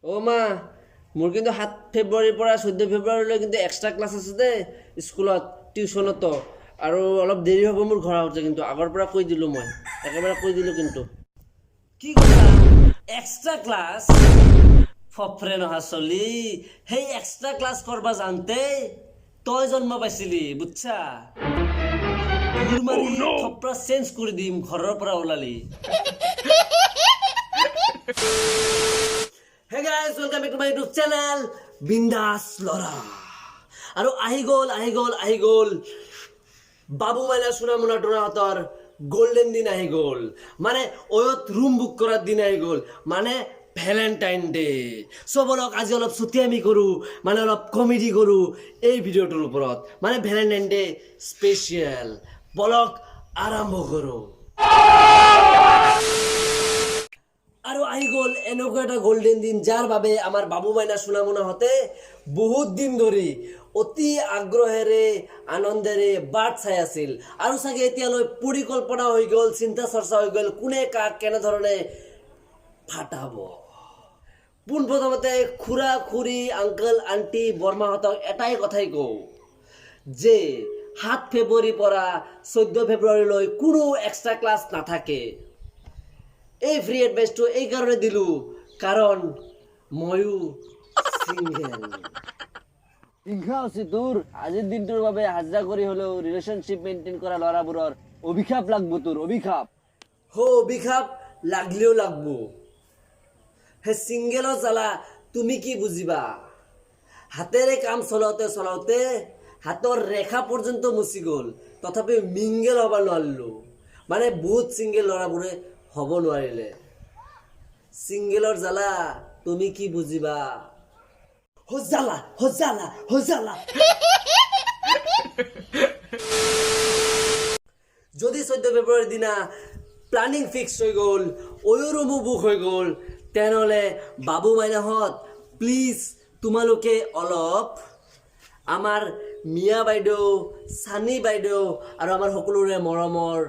অ' মা, মোৰ কিন্তু 7 ফেব্ৰুৱাৰীৰ পৰা 14 ফেব্ৰুৱাৰীলৈ কিন্তু এক্সট্ৰা ক্লাছ আছে দেই স্কুলত, টিউশ্যনতো, আৰু অলপ দেৰি হ'ব মোৰ ঘৰ আহোঁতে, কিন্তু আগৰ পৰা কৈ দিলোঁ মই, একেবাৰে কৈ দিলোঁ কিন্তু। কি কৈছা? Extra class? ফফৰে নহা চলি, সেই এক্সট্ৰা ক্লাছ কৰবা যাওঁতে তই জন্ম পাইছিলি, বুজছা? দৌৰ মাৰি থপৰা চেঞ্জ কৰি দিম ঘৰৰ পৰা ওলালি। Hey guys, welcome back to my YouTube channel, বিন্দাছ ল'ৰা। আৰু আহি গ'ল, আহি গ'ল, আহি গ'ল বাবু মাইনা সোণা মোনা টোনাহঁতৰ গল্ডেন দিন আহি গ'ল, মানে অয়ত ৰুম বুক কৰাৰ দিন আহি গ'ল, মানে ভেলেণ্টাইন ডে। চ' বলক আজি অলপ চুটিয়ামি কৰোঁ, মানে অলপ কমেডি কৰোঁ এই ভিডিঅ'টোৰ ওপৰত, মানে ভেলেণ্টাইন ডে স্পেচিয়েল। বলক আৰম্ভ কৰোঁ। আৰু আহি গ'ল এনেকুৱা এটা গল্ডেন দিন, যাৰ বাবে আমাৰ বাবু মাইনা সোণামুনাহঁতে বহুত দিন ধৰি অতি আগ্ৰহেৰে আনন্দেৰে বাট চাই আছিল, আৰু চাগে এতিয়ালৈ পৰিকল্পনা হৈ গ'ল, চিন্তা চৰ্চা হৈ গ'ল কোনে কাক কেনেধৰণে ফাটাব। পোনপ্ৰথমতে খুৰা খুৰী আংকল আণ্টি বৰমাহঁতক এটাই কথাই কওঁ যে 7 ফেব্ৰুৱাৰীৰ পৰা 14 ফেব্ৰুৱাৰীলৈ কোনো এক্সট্ৰা ক্লাছ নাথাকে। এই ফ্ৰী এডভাইচটো এইকাৰণে দিলোঁ কাৰণ ময়ো ছিংগেল। হিংসা হৈছে তোৰ আজিৰ দিনটোৰ বাবে হাজিৰা কৰি হ'লেও ৰিলেশ্যনশ্বিপ মেইনটেইন কৰা ল'ৰাবোৰৰ অভিশাপ লাগব তোৰ, অভিশাপ। হো, অভিশাপ লাগলেও লাগব। সেই ছিংগেলৰ জ্বালা তুমি কি বুজিবা? হাতেৰে কাম চলাওঁতে চলাওঁতে হাতৰ ৰেখা পৰ্যন্ত মুচি গ'ল, তথাপিও মিংগেল হ'ব নোৱাৰিলোঁ। মানে বহুত ছিংগেল ল'ৰাবোৰে হ'ব নোৱাৰিলে। ছিংগেলৰ জ্বালা তুমি কি বুজিবা? হো জ্বালা, হো জ্বালা, হো জ্বালা। যদি 14 ফেব্ৰুৱাৰীৰ দিনা প্লানিং ফিক্স হৈ গ'ল, অয়ো ৰুমো বুক হৈ গ'ল, তেনেহ'লে বাবু মাইনাহঁত প্লিজ তোমালোকে অলপ আমাৰ মিয়া বাইদেউ, চানী বাইদেউ আৰু আমাৰ সকলোৰে মৰমৰ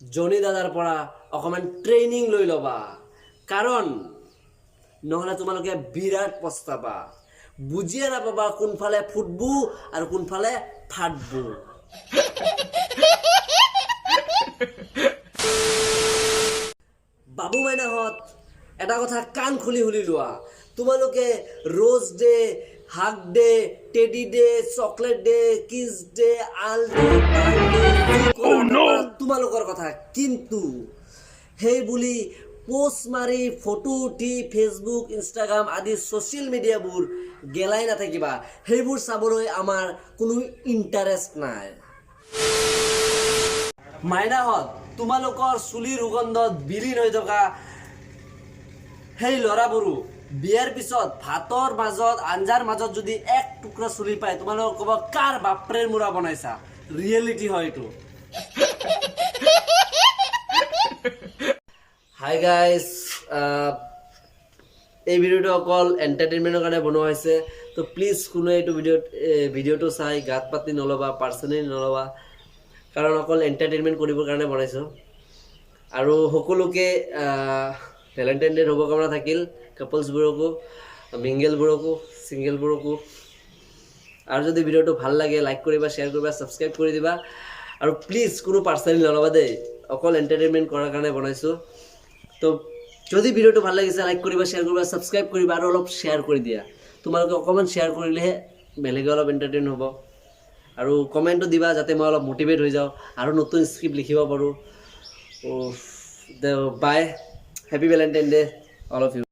জনী দাদাৰ পৰা অকণমান ট্ৰেইনিং লৈ ল'বা, কাৰণ নহ'লে তোমালোকে বিৰাট পস্তাবা, বুজিয়ে নাপাবা কোনফালে ফুটব আৰু কোনফালে ফাটব। বাবু মাইনাহঁত এটা কথা কাণ খুলি খুলি লোৱা, তোমালোকে rose day, hug day, teddy day, chocolate day, kiss day, আল ডে, বাল ডে, তোমালোকৰ কথা, কিন্তু সেই বুলি পোষ্ট মাৰি ফটো উঠি ফেচবুক, ইনষ্টাগ্ৰাম আদি ছ'চিয়েল মিডিয়াবোৰ গেলাই নাথাকিবা। সেইবোৰ চাবলৈ আমাৰ কোনো ইণ্টাৰেষ্ট নাই। মাইনাহঁত, তোমালোকৰ চুলিৰ সুগন্ধত বিলীন হৈ থকা সেই ল'ৰাবোৰো বিয়াৰ পিছত ভাতৰ মাজত, আঞ্জাৰ মাজত যদি এক টুকুৰা চুলি পায়, তোমালোকক ক'ব কাৰ বাপৰেৰ মূৰা বনাইছা। ৰিয়েলিটি হয় এইটো। হাই গাইজ, এই ভিডিঅ'টো অকল এণ্টাৰটেইনমেণ্টৰ কাৰণে বনোৱা হৈছে, তো প্লিজ কোনোৱে এইটো ভিডিঅ'টো চাই গাত পাতি নল'বা, পাৰ্চনেলি নল'বা, কাৰণ অকল এণ্টাৰটেইনমেণ্ট কৰিবৰ কাৰণে বনাইছোঁ। আৰু সকলোকে ভেলেণ্টাইন ডে'ৰ শুভকামনা থাকিল, কাপলছবোৰকো, মিংগেলবোৰকো, ছিংগেলবোৰকো। আৰু যদি ভিডিঅ'টো ভাল লাগে লাইক কৰিবা, শ্বেয়াৰ কৰিবা, ছাবস্ক্ৰাইব কৰি দিবা, আৰু প্লিজ কোনো পাৰ্চনেলি নল'বা দেই, অকল এণ্টাৰটেইনমেণ্ট কৰাৰ কাৰণে বনাইছোঁ। তো যদি ভিডিঅ'টো ভাল লাগিছে লাইক কৰিবা, শ্বেয়াৰ কৰিবা, ছাবস্ক্ৰাইব কৰিবা, আৰু অলপ শ্বেয়াৰ কৰি দিয়া। তোমালোকে অকণমান শ্বেয়াৰ কৰিলেহে বেলেগে অলপ এণ্টাৰটেইন হ'ব। আৰু কমেণ্টো দিবা যাতে মই অলপ মটিভেট হৈ যাওঁ আৰু নতুন স্ক্ৰিপ্ট লিখিব পাৰোঁ। Bye, happy Valentine day all of you.